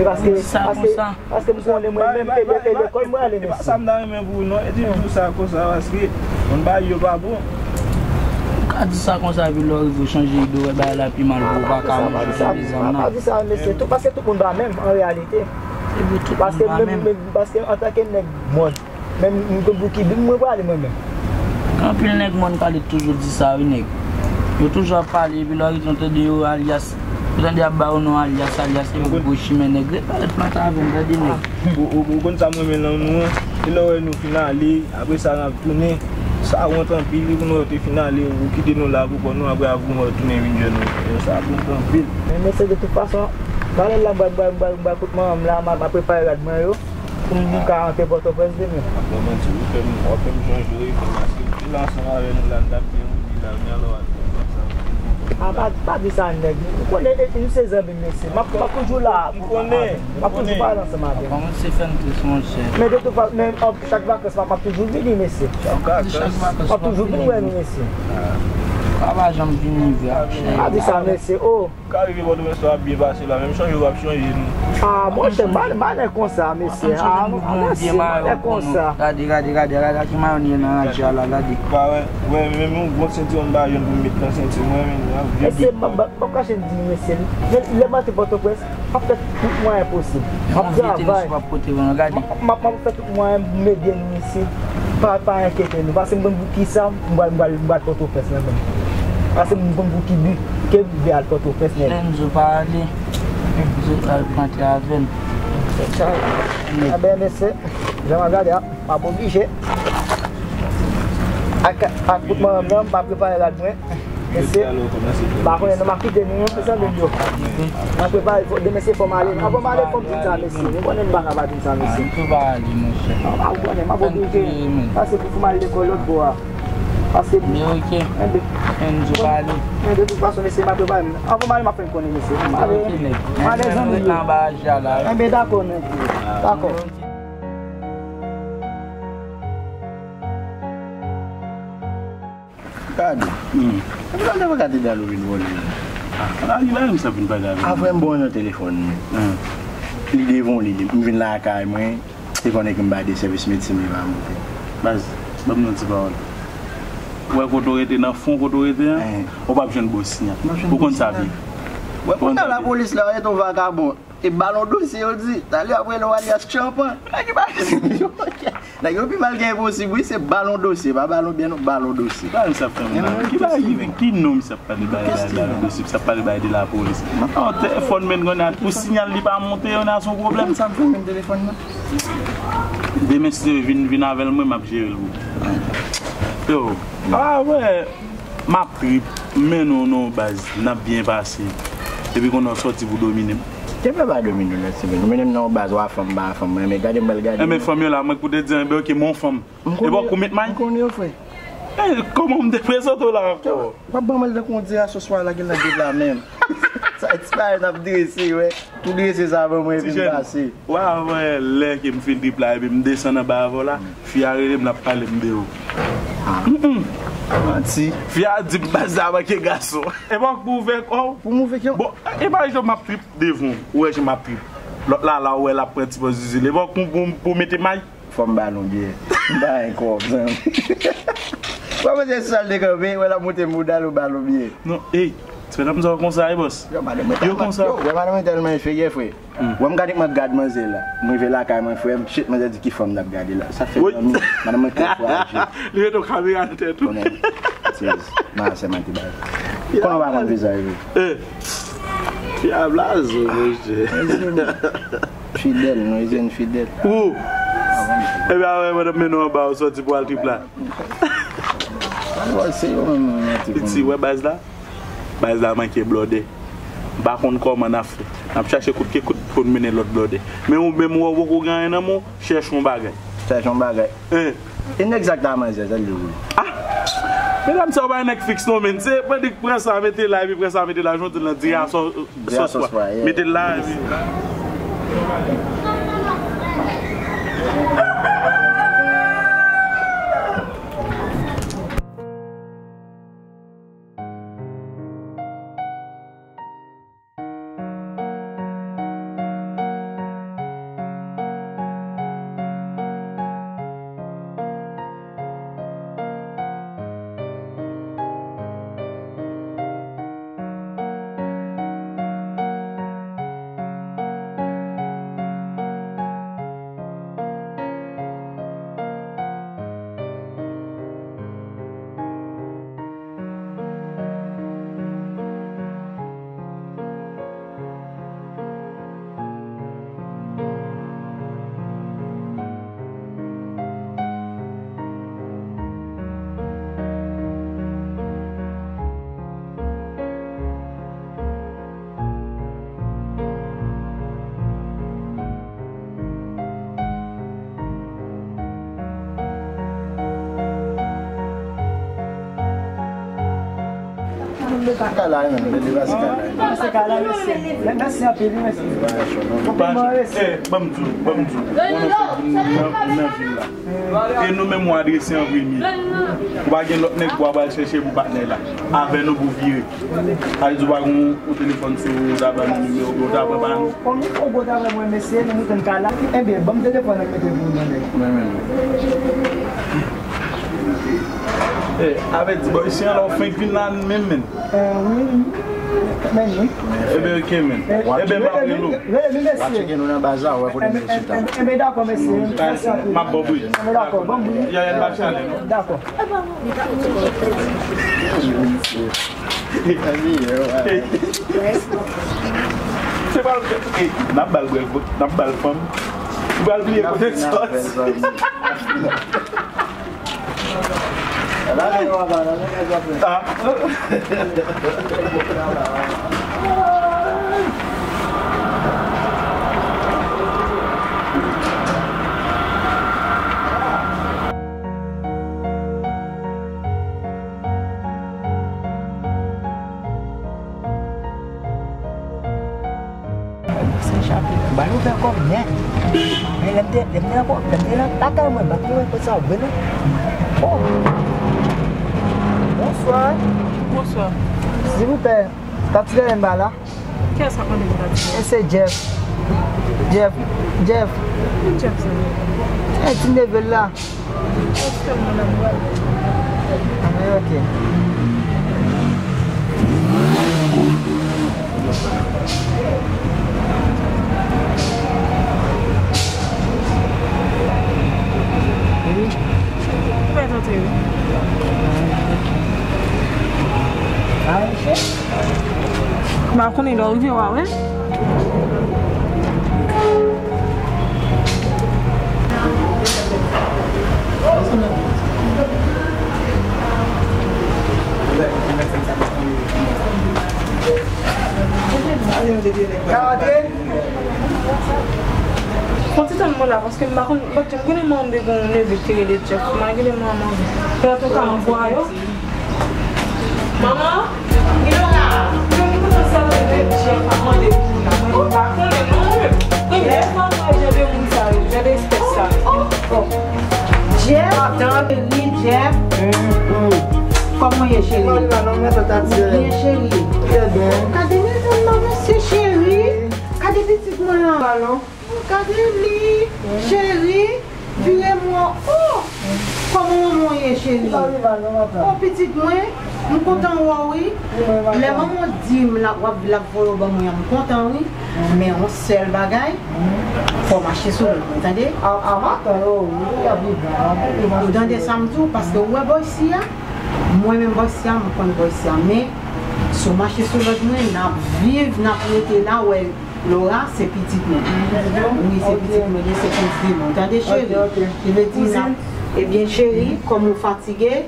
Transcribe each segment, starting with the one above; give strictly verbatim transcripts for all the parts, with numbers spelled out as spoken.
Men paske, paske, paske m konnen mwen menm, e le- e lekòl mwen ale, mesye. E pa sa m ta renmen pou ou non. E di m di w sa konsa paske moun bagay yo pa bon. Ou ka di sa konsa, epi lè w rive w chanje ide, w wè bagay la pi mal pou ou, ou pa ka menm chanje zam nan. Pa di sa, mesye, tou, paske tout moun pa menm, an reyalite. Epi tout moun pa menm. Paske antanke nèg mòd, Men m konn pou ki bi mwen prale mwen menm. Anpil nèg mòn pale toujou di sa wi nèg. Yo toujou ap pale epi lè w rive w tande yo alyas. Yo tande y ap ba yo non alyas, alyas epi gwo chimè nèg. Ret parèt plante avè m tande nèg. Ou, ou, ou konn sa m renmen nan nou an? Se lè w wè nou fin ale, apre sa n ap tounen. Sa wont anpil wi pou nou wè w te fin ale, ou kite nou la pou kò nou, apre apre w tounen vin jwenn nou. Sa wont anpil. Men mesye de tout fason, talè la m pral, m pral, m pral, m pral kote manman m la, m ap, m ap prepare rad mwen yo. Pou m ka antre Pòtoprens demen. Ap ban manti, ou fè m, w ap fè m sonje wi, fè m pase. Ou te la ansanm avè nou la, n t ap byen mouri la, men alò al fè sa. A, pa, pa di sa nèg. Ou konnen e, nou se zanmi mesye. M ap, m ap toujou la. M konnen. M ap toujou pale ansanm avè nou. Kòman se fè m tris monchè? Men de tout fason, men chak vakans m ap, m ap toujou vini mesye. M ap toujou vin wè nou mesye. Pa, pa janm vini vre. Pa di sa mesye, oh. Ka rive Pòtoprens la ap byen pase la, menm chonje w ap chonje nou. Ah, monchè, m pa, m pa nèg konsa, mesye. Ah, mèsi, m pa nèg konsa. Gade, gade, gade, gade, ki mayon li ye nan radyo a la, gade. Pa wè, wè, menm yon bon senti m pa jwenn pou m met nan senti mwen, men, ap vye big boy. Mesye, m pa, m pa kache m di, mesye, lè, lè m antre Pòtoprens, m ap fè tout mwayen posib. M ap travay. M ap, m ap, m ap fè tout mwayen pou m ede nou isit. Pa, pa enkyete nou. Pase m konn pou kisa m pral, m pral, m pral Pòtoprens nan menm. Pase m konn pou ki bi ke m vle al Pòtoprens nèg. Lè m di w pa ale, m di w al plante avè n. Enben, mesye, jan m ap gade a, m ap oblije. Ak, ak kout manman m nan, m pa prepare rad mwen. Mesye, m pa konnen non, m ap kite nou, se zanmi m yo. M ap prepare, fò, demen se fò m ale. Anvan m ale, fò m di n sa, mesye. Ou konnen m pa ka pa di n sa, mesye. Ou pa ale, monchè. Non, pa ou konnen, m ap oblije. Pase pou fò m al lekòl lòt bò a. Pase. Men oke. Enben. Enzo pa ale. Men de tout fason, mesye, m ap prepare m. Anvan m ale, m ap fè n konnen, mesye. M ale. M ale, zanmi m yo. Enben, dakò, nèg. Dakò. Gade. Hmm. Epi lè w te vle katedral ou vin vòlè. Ah, la, la, m sa vin pale avè w. Avè m bon nan telefòn mwen. Hmm. Li devan li, li. M vin lakay mwen. Te konnen ke m bay de sèvis medsen, men pa monte. Baz, ban m yon ti pawòl. Ou wè kote w rete, nan fon kote w rete an? Ou p ap jwenn bon sinyal. Ou konn sa byen. Wè, konn sa byen. Lapolis la, ou rete yon vakabon. E balon dosye yo di, talè apre lè w alyas tchanpan. Nèg yo pa vin di yo, ok. Nèg yo pi mal ke enposib, wi, se balon dosye, pa balon byen non, balon dosye. Sa misye ap fè m la? Ki bagay ki, ki non misye ap pale bagay la, balon dosye, misye ap pale bagay de lapolis. Non, telefòn men konnen pou sinyal li pa monte, yon a son pwoblèm. Sa m fè menm telefòn nan? Demen si vin, vin avè l, mwen m ap jere l pou ou. Yo, ah wè. M ap trip, m mennen w nan yon baz, n ap byen pase. Epi konnen w sòti pou domine m. Te fè pa domine w, lè Steven. Ou mennen m nan yon baz, w a fanm, m pa a fanm, mwen, men gade m pral gade. Enben fanm yo la, mwen k pou te di, enben oke, m on fanm. Epi w ap kou met may? M konnen yo, frè. Eh, kòman m te prezante w la ankò? W ap ban m al tankou yon di asoswa la, gen nan de la menm. Sa disparèt, n ap drese, wè. Tou drese sa ban mwen epi m pase. Wa wè lè ke m fin trip la epi m desann anba avè w la, fi a rele m, l ap pale m de ou. Mm-mm. Manti. Fi a di m baz la manke gason. Epòk pou ouvè kò w. Pou m ouvè kò w. Bon, imajine w m ap trip devan w, ou wè jan m ap trip. Lòt la, la, ou wè l ap pran ti pòz zizi l. Epòk pou, pou, pou mete may. Fò m ba l yon byè. M pa gen kòb, zanmi. Wè, mwen se sal de kanpe, wè l ap monte mouda l, ou ba l yon byè. Non, ey, se nan sa w konsa, ey, bòs. Yo, madanm mwen tèlman, yo, wè, madanm mwen tèlman enferyè, frè. Hmm. Wè, m gade, mwen gad manzè la. Mwen rive lakay mwen, frè m, shit, manzè di ki fanm n ap gade la. Sa fè zanmi, madanm mwen kè fwaji. Li mete yon kamera nan tèt ou. Konnen, se, ma sè mwen te bay. Konnen w pa konn vizaj li. Eh. Fi a blaze, monchè. Fidèl, nou, Ezen fidèl. Ou. Epi avè mwen, mwen, nou anba, ou sòti pou al trip la. Alò, se yo menm, mwen, mwen, ti, wè baz la? Baz la manke blòdè. M pa konn kòman n ap fè. N ap chache kout ke kout pou n mennen lòt blòdè. Men ou menm, ou wè, ou poko gen anyen nan men w, chèche yon bagay. Chèche yon bagay. Eh. E nèg sa k ta manzè, sa l di w. Ah! Medam sa yo pa nèg fiks non, men. Se pandan k pran sa, mete la, epi pran sa, mete la, jan w di l lan, di a sò-, sòs pwa. Mete l la, epi Kala, men, men, depase Kala. Pase Kala, mèsi. Mèsi anpil, mèsi. Ou pa, eh, ban m di w, ban m di w. Ou nan, ou nan vil la. E nou menm, ou adrese an premye. Ou pa gen lòt nèg pou w al chèche pou patnè la. Avè nou pou vire. Sa vle di ou pa gen yon telefòn sou ou, ou ta ban nou nimewo, ou ta pran pa nou. Konbyen ou go ta ban mwen, mesye, nou tann Kala? Enben, ban m telefòn nan mete pou ou, mande. Men, men. Eh, avè di, bò, isi an la, ou fenk vin la menm, men. Eh, wi, men, wi. Enben, ok, men. Enben, m ap rele w. Rele m, mesye. Wa tcheke nou nan baz la, wè kote nou chita. Enben, dakò, mesye. Mèsi anpil. M ap ba w bri. Enben, dakò, ban m bri. Yaya, n pa chalè, non? Dakò. Se pa l, eh, n ap ba l brèl, n ap ba l fanm. Ou pral bliye kote n sòti. Ah. Sen Chapit, bal ouvè kòm nèt. Men lè m te, lè m te ankò, lè m te lakay mwen, m pa t konprann sa w vle non. Oh. Bonswa. Bonswa. Silvouplè, ta tire m ba la. Kiyès k ap mande pou ta tire? E se Jeff. Jeff. Jeff. Ki Jeff sa? E ti neve l la. Anben, ok. Wi. Ou pa tante, wi. Ay, chè. M pa konnen lè w rive w a wè. Ka antre? Fon ti tann mwen la, paske m pa konn, m pa t janm konnen manman m te gen yon neve ki rele Jeff, malgre manman m. Antouka, m vwa yo. Manman, Milora, mwen m kontan sa yo te di ap mande pou ou la. Mwen m pa konnen non mwen menm. Premye fwa m wè jan de moun sa yo, jan de espès sa yo. Jeff, cheri, Jeff. Kòman w ye, cheri? Byen, cheri. Gade mezanmi, mesye, cheri. Gade pitit mwen an. Gade li, cheri, vire m wè w. Oh! Kòman manman w ye, cheri? Oh, pitit mwen, m kontan wè w, wi. Lè manman w di m l ap, w ap, l ap voye w ban mwen an, m kontan, wi. Men yon sèl bagay, fò w mache sou lòd mwen, tande? Ou tande sa m di w? Paske ou wè bò isi a, mwen menm bò isi a, m konn bò isi a. Men, si w mache sou lòd mwen, n ap viv, n ap rete la, wè. Laura, se pitit mwen. Wi, se pitit mwen, se kouzin mwen. Tande, cheri? Ki vle di n ap, ebyen, cheri, kòm ou fatige,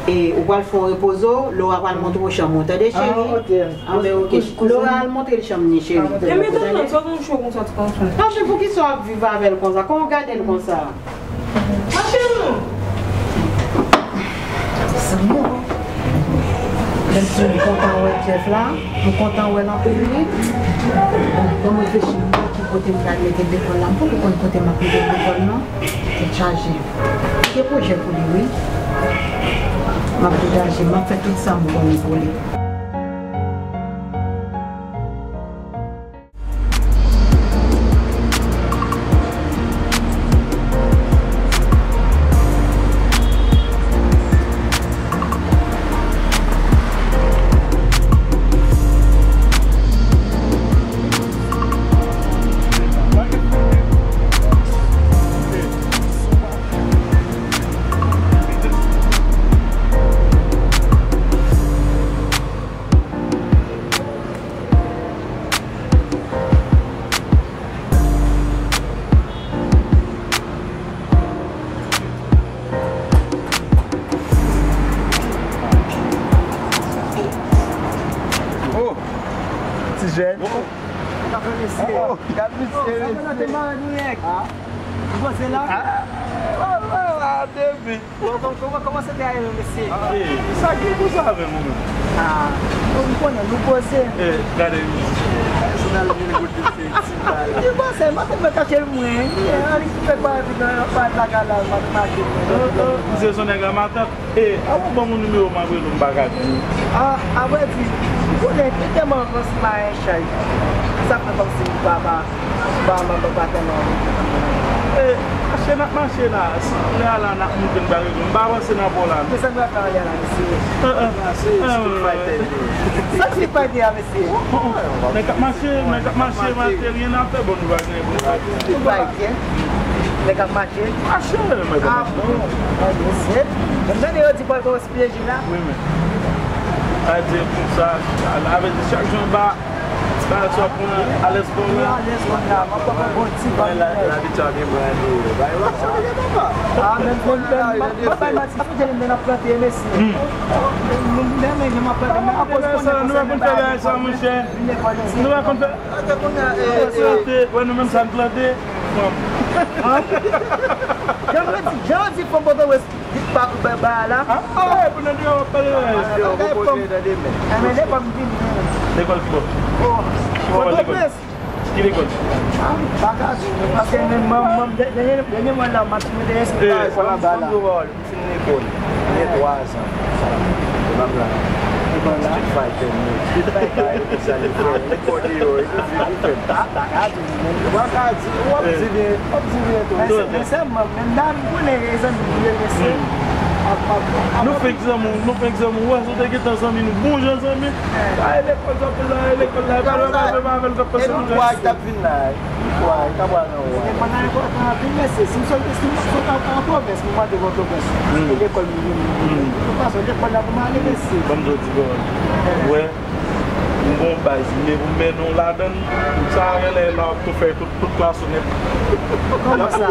e ou pral fè yon repoze w, Laura pral montre w chanm ou. Tande, cheri? Anben, ok. Laura al montre l chanm li, cheri. Ebyen, tande, sa w konn cho konsa, ti konsa. Anben, poukisa w ap viv avè l konsa? Kòman w gade l konsa? Mache nou! Sa mwen. Menm si m kontan wè Jeff la, m kontan wè l anpil wi. Bon, ban m reflechi m wè ki kote m pral mete lekòl la. M poko konn kote m ap mete lekòl non. Tèt chaje. Gen pwojè pou li wi. M ap degaje, m ap fè tout sa m konnen pou li. Oh! Ti jèn. Oh! Gad misye, mesye. Ou panse la? Ah, ah, ah, ah, Bon, kòman, kòman, kòman se te ale, mesye? Sa gen pou sa avè m, ou menm? Ah, bon, m konnen, nou poze. Eh, gade, pèsonèl vin kote se ti bal. Li poze, m ap mwen kache l mwen. An li fè kwa di nan yon pa lakay la, m ap mache. Misye se yon nèg amatant. Eh, a ou ban m nimewo m ap rele w, m pa ka di. Ah, a vrè di, m konnen, ki tèlman avans m pa gen chay. Sa fè kòmsi m pa, pa, Ba, ba, ba, ba, tèlman. E, mache n ap mache la. Si lè a la n ap moute, n pa regle. M pa avanse nan bò la. Men sa n pral fè anlè a la, mesye? Sa Street Fighter ye. Sa Street Fighter a, mesye? Nèg k ap mache, nèg k ap mache, mache, ryen ap fè bon, nou pa gen bon. Street Fighter. Nèg k ap mache. Mache, mwen. Ah, bon. Bon, mesye. M tande yo di Pòtoprens pyeje la. Wi, men. A di konsa, a vle di chak jou anba, bagay sa pran alèz kò la. Alèz kò la, m ap pran bon ti bal. La, la, la, li tcha gen brande. Bay wap sa gen papa. Ah, men, men, men, m ap bay manti, sou jèn nan ap plante, mesye. M, m, men, men, men, m ap plante, men akoz konnen sa, nou pa konn fè bagay sa, monchè. Nou pa konn fè. Atè kounye a, e, e. Wè, nou menm sa n plante. Jan yo di, jan yo di fanm Pòtoprens. Li pa kou bèbè a la. Ah, e pou nèg yo pale la. Bagay fanm. Enben, lekòl m vini. Lekòl ki bò? Oh, Pòtoprens. Ki lekòl? Ah, pa ka di, paske menm manm, manm, dènye, dènye mwa la, m ap mete espri pa fanm anba la. M fin lekòl. M gen twa zan. Manm la. Street Fighter, men. Street Fighter, e pou sa li fè. Li fò deyò, e pou fi li fè. Ah, pa ka di. Ou pa ka di, w ap di byen, w ap di byen tou. Men se, men sèlman, men dam, m konnen e zanmi m ye, mesye. Nou fenk zanmi, nou fenk zanmi. Ou wè, si w te gentan zanmi, nou bon jan zanmi. A, e lekòl sa, pou la, e lekòl la, e pa, e pa, e pa avè l k ap pase nou. E nou twa ki t ap vin la, nou twa ki t ap pral nan ou a. Lekòl la enpòtan anpil, mesye. Si m sot, si m sot an, an pwovens, m mande pòtoprens. E lekòl m vini. De tout fason, lekòl la pou m ale, mesye. Ban m di w ti pawòl. Ou wè, M gon baz, m, m mennen w ladan l, sa genlè la w ap tou fè tout, tout klas ou nèt. Kòman sa?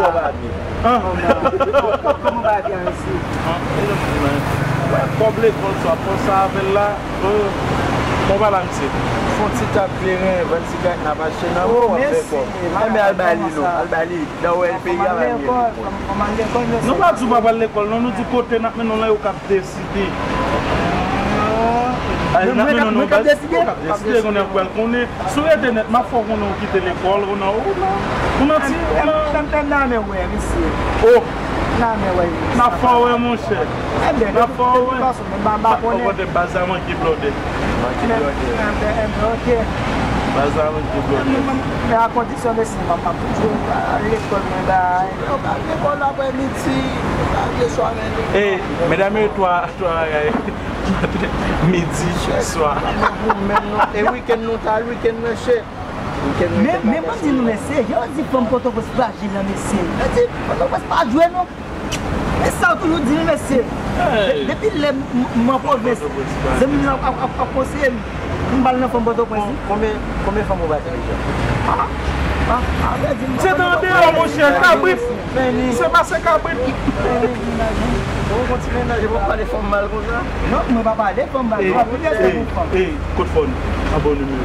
Kòman bagay a isi? Wè, kòb lekòl sa, pran sa avè l la. Bon, pa la, misye. Fon ti tab kleren, vann sigarèt n ap achte nan men w, w ap fè kòb. Enben, al ba li non, al ba li. Lè w wè l peyi a, al ba li. Nou pa di w pa pral lekòl, non, nou di kote n ap mennen w la, yo k ap deside. Ay, n ap mennen w nan yon baz, yo k ap deside, konnen w pral konnen. Si w rete nèt, m ap fè w konnen w kite lekòl, ou nan, ou nan, ou nan ti, ou nan. M nan men wè, mesye. Oh! Nan men wè, mesye. N ap fè w wè, monchè. N ap fè w wè. Ou konnen baz la manke blòdè. Manke blòdè. Baz la manke blòdè. Men a kondisyon, mesye, m ap, m ap toujou al lekòl, mwen, bay. Yo pa al lekòl apre midi, yo pa al swa, men. E, medam yo, twa, twa bagay. Midi, swa. E wikenn nou ta al wikenn, mesye. Men, men, ban m di nou, mesye, jan yo di fanm Pòtoprens frajil lan, mesye. Yo di Pòtoprens pa jwe, non. Men sa yo toujou di m, mesye. De-, depi lè m, m, m an pwovens, zanmi m yo ap, ap, ap, ap konseye m pou m pa al nan fanm Pòtoprens, wi. Konbyen, konbyen fanm ou bati deja? Ah, ah, ah, vle di m. Se nan deyò, monchè, kabrit. Se pase kabrit. Ou gon ti mennaj, ou pa pale fanm mal konsa? Non, mwen pa pale fanm mal. Mwen ap vin rete pou fanm. Kot fòn? An bon nimewo.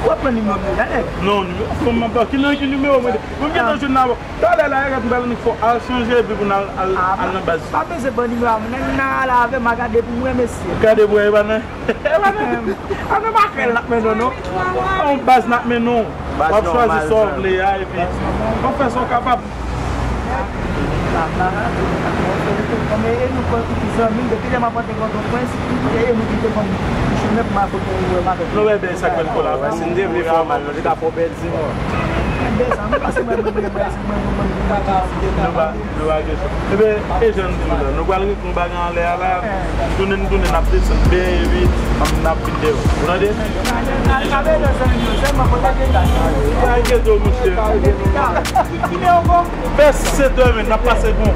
Ou ap pran nimewo m deja, nèg? Non, nimewo fanm m ap ba. Ki nan ki nimewo mwen? Mwen gentan jwenn nan. Talè la, e gad m pral annik fò al chanje epi pou n al, al, al nan baz. Pa bezwen ban nimewo a, men n a ale avè m, a gade pou mwen, mesye. Gade pou wè, e pa nan, e pa nan, a nan makrèl n ap mennen w, non. A yon baz n ap mennen w. W ap chwazi sa w vle a, epi w ap fè sa w kapab. Zanmi, depi lè m ap antre Pòtoprens, e nou kite fanm. Non, men, ben, sa k fè l kolabore. Si n te vle fè w mal, nou te ka fè w pèdi. Nou pa, nou pa gen chans. Ebyen, e jan n di w la, nou pral ret nou bagay anlè a la, tounen n tounen, n ap desann byen, epi n ap, n ap vin deyò. Ou tande? Pa enkyete w, monchè. Fè sèt è, men n ap pase bon.